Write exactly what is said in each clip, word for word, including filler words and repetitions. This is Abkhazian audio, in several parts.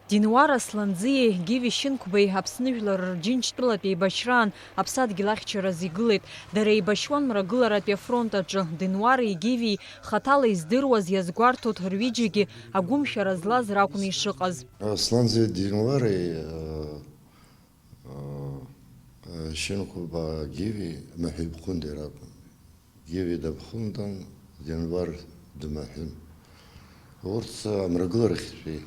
Динуар Асланӡиеи Гиви Шьынқәбеи Аԥсны жәлар рџьынџьтәылатә еибашьраан аԥсадгьыл ахьчараз игылеит. Дара еибашьуан Мрагыларатәи афронт аҿы. Динуари Гивии хаҭала издыруаз, иазгәарҭоит, рҩыџьагьы агәымшәара злаз ракәны ишыҟаз. Асланӡиеи Динуари, э, э, Шьынқәба Гиви Маҳәибхәындеи ракәын. Гиви Дабхәындан, Денвар Дмаҳәын. Урҭ амрагыларахьтәи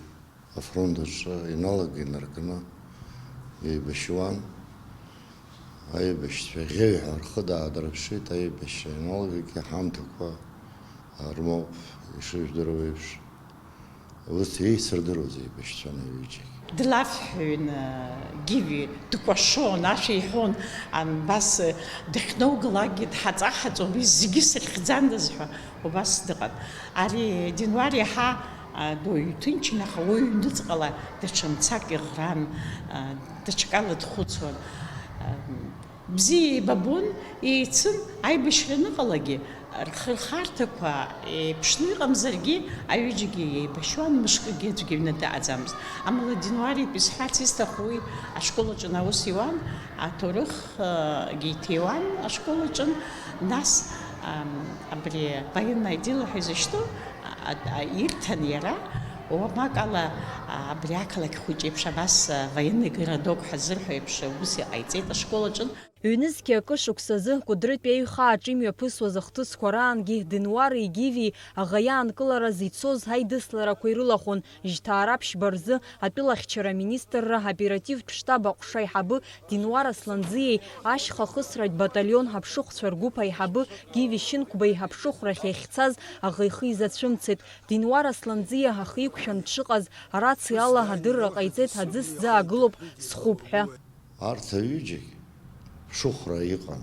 афронт аҿы иналага инаркны еибашьуан. Аибашьцәа ӷьеҩҳәа рхы даадрыԥшит, аибашьцәа ианалгагьы ҳамҭақәа рмоуп, ишыжәдыруа еиԥш. Урҭ еицырдыруаз еибашьцәан аҩыџьагь. Длафҳәаҩын, Гиви дкәашон, ашәа иҳәон, ан-, абас дыхьнаугалакгьы дҳаҵа-ҳаҵо, уи зегьы сырхьӡандаз ҳәа убас дыҟан. Ари Динуар иаҳа, а, дуаҩ ҭынчын, аха уи ҩныҵҟала даҽа мцак иӷран, а, даҽакала дхәыцуан. А, Бзиа еибабон, еицын, аибашьра аныҟалагьы, рхырхарҭақәа еиԥшны иҟамзаргьы, аҩыџьагьы еибашьуан, мышкгьы аӡәгьы аҩны дыҟаӡамызт. Амала Динуар иԥа исҳәарц исҭаху, уи ашкол аҿы аус иуан, аҭоурых, э, гьы иҭиуан ашкол аҿы, нас, ам, абри военное дело ҳәа изышьҭоу, а, а, ирҭан иара, уамак ала, а, абри ақалақь хәыҷ еиԥш абас, а, военный городок ҳәа ззырҳәо еиԥш, ус иҟаиҵеит ашкол аҿы. Ҩнызқьи акы шықәсазы Кәыдрытәи аҩхаа аҿы имҩаԥысуаз ахҭысқәа раангьы Динуари Гивии аӷа иаанкылараз ицоз аидысларақәа ирылахәын. Жьҭаара ԥшьба рзы атәылахьчара аминистрра аоперативтә штаб аҟәша аиҳабы Динуар Асланӡиеи ашьха хысратә баталион аԥшыхәцәа ргәыԥ аиҳабы Гиви Шьынқәбеи аԥшыхәрахь иахьцаз аӷа ихы изацәымцеит. Динуар Асланӡиа ахы иқәшәан дшыҟаз, арациала адырра ҟаиҵеит, аӡы сзаагылоуп, схуп ҳәа. Арҭ аҩыџьагь ԥшыхәра иҟан.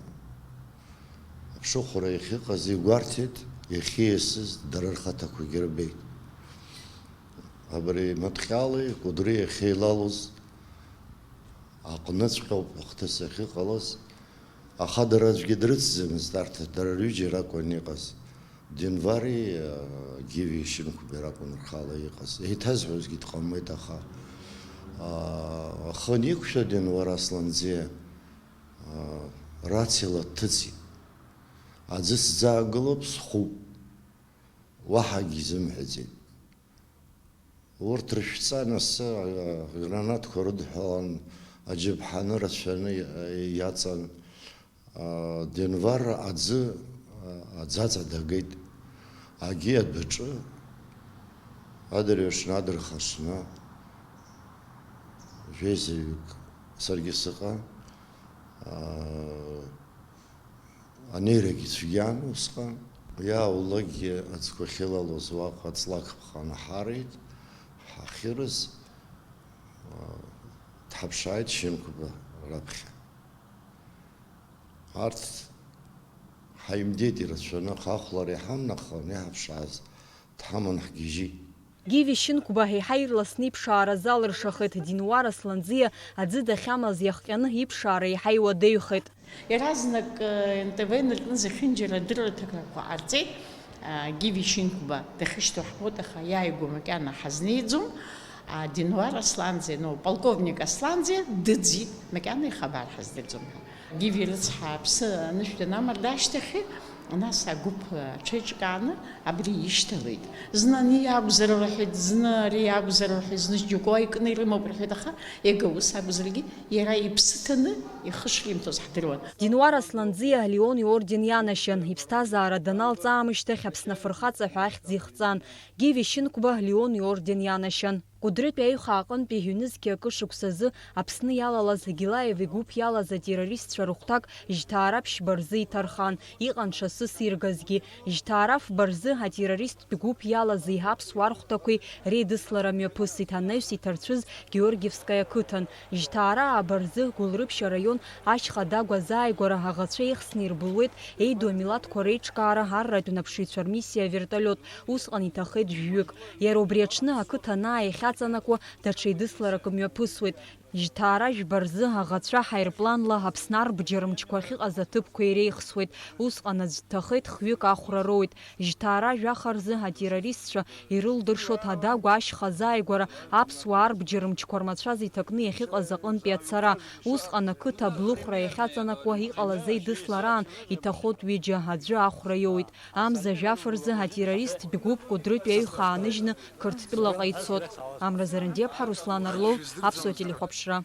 Аԥшыхәра иахьыҟаз игәарҭеит, иахьиасыз дара рхаҭақәагьы рбеит. Абри Маҭҟьали Кәыдри иахьеилалоз аҟныҵәҟьоуп ахҭыс ахьыҟалаз, аха дара аӡәгьы дрыцӡамызт, арҭ дара рҩыџьа ракәын иҟаз. Денвари, э, Гиви Шьынқәбеи ракәын рхала иҟаз. Еиҭазҳәозгьы дҟамлеит, аха, а, ахы аниқәшәа Денвар Асланӡиа, а, рациала дҭыҵит. Аӡы сӡаагылоуп, схуп. Уаҳагьы изымҳәаӡеит. Урҭ рышәҵа анасы, а, гранатқәа рыдҳәалан, аџьаԥҳаны рацәаны и-, иаҵан. Денвар аӡы, аӡаҵа дагеит. Агьи адәаҿы адырҩаҽны адырхаҽны жәеизаҩык саргьы сыҟан. Анеирагьы цәгьан усҟан. Иааулакгьы аӡқәа ахьылалоз уаҟа ҵлак ԥҟаны ҳарит, ҳахьырыз, дҳаԥшааит Шьынқәба раԥхьа. Арҭ ҳаимдеит ирацәаны, аха ахәлара иҳамнахон, иаҳаԥшааз дҳаман ҳгьежьит. Гиви Шьынқәба еиҳа ирласны иԥшаара залыршахеит, Динуар Асланӡиа аӡы дахьамаз иахҟьаны иԥшаара еиҳа иуадаҩхеит. Иаразнак, э, Н Т В инаркны зехьынџьара адырраҭарақәа ҟарҵеит, а, Гиви Шьынқәба дахьышьҭоу ҳбоит, аха иааигәа макьана ҳазнеиӡом. А, Динуар Асланӡиа, ну, полковник Асланӡиа дыӡит, макьана ихабар ҳаздырӡом ҳәа. Гиви рыцҳа аԥсы анышә данамарда ашьҭахь, нас агәыԥ аҽеиҿкааны абри ишьҭалеит. Зны ани иакәзар рҳәеит, зны ари иакәзар рҳәеит, зны џьоукы икны ирымоуп рҳәеит, аха иага ус акәзаргьы, иара иԥсы ҭаны ихы шримҭоз ҳдыруан. Динуар Асланӡиа Леон иорден ианашьан. Иԥсҭазаара даналҵ аамышьҭахь Аԥсны афырхаҵа ҳәа ахьӡ ихҵан. Гиви Шьынқәба Леон иорден ианашьан. Кәыдрытәи аҩхаа аҟынтәи ҩнызқьи акы шықәсазы Аԥсны иалалаз Гилаев игәыԥ иалаз атеррористцәа рыхәҭак жьҭаара ԥшьба рзы иҭархан, иҟан ҽасы сиргазгьы. Жьҭаара фба рзы атеррористтә гәыԥ иалази аԥсуа рхәҭақәеи реидыслара мҩаԥысит, анаҩс иҭарцәыз Георгиевскаиа қыҭан. Жьҭаара ааба рзы Гәылрыԥшь араион ашьха Дагәа азааигәара аӷацәа еихсны ирбылуеит еиду амилаҭқәа реиҿкаара арратә наԥшыҩцәа рмиссиа авертолиот, усҟан иҭахеит жәҩык. Иара убри аҽны ақыҭа анааихьаҵанакуа, даҽа еидысларак мҩаԥысуеит. Жьҭаара жәба рзы аӷацәа ҳаирпланла Аԥсны арбџьар мчқәа ахьыҟаз аҭыԥқәа иреихсуеит. Усҟан аӡә дҭахеит, хҩык ахәра роуит. Жьҭаара жәаха рзы атеррористцәа ирылдыршоит адагәа ашьха азааигәара аԥсуаа арбџьар мчқәа рмацәаз иҭакны иахьыҟаз аҟынтәи ацара. Усҟан ақыҭа аблыхәра иахьаҵанакуа иҟалаз еидыслараан иҭахоит ҩыџьа, аӡәы ахәра иоуит. Амза жәаф рзы атеррорист гәыԥ Кәыдрытәи аҩха ааныжьны Қырҭтәылаҟа ицот. Амра Зарандиаԥҳа, Руслан Арлоу, Аԥсуа телехәаԥшра.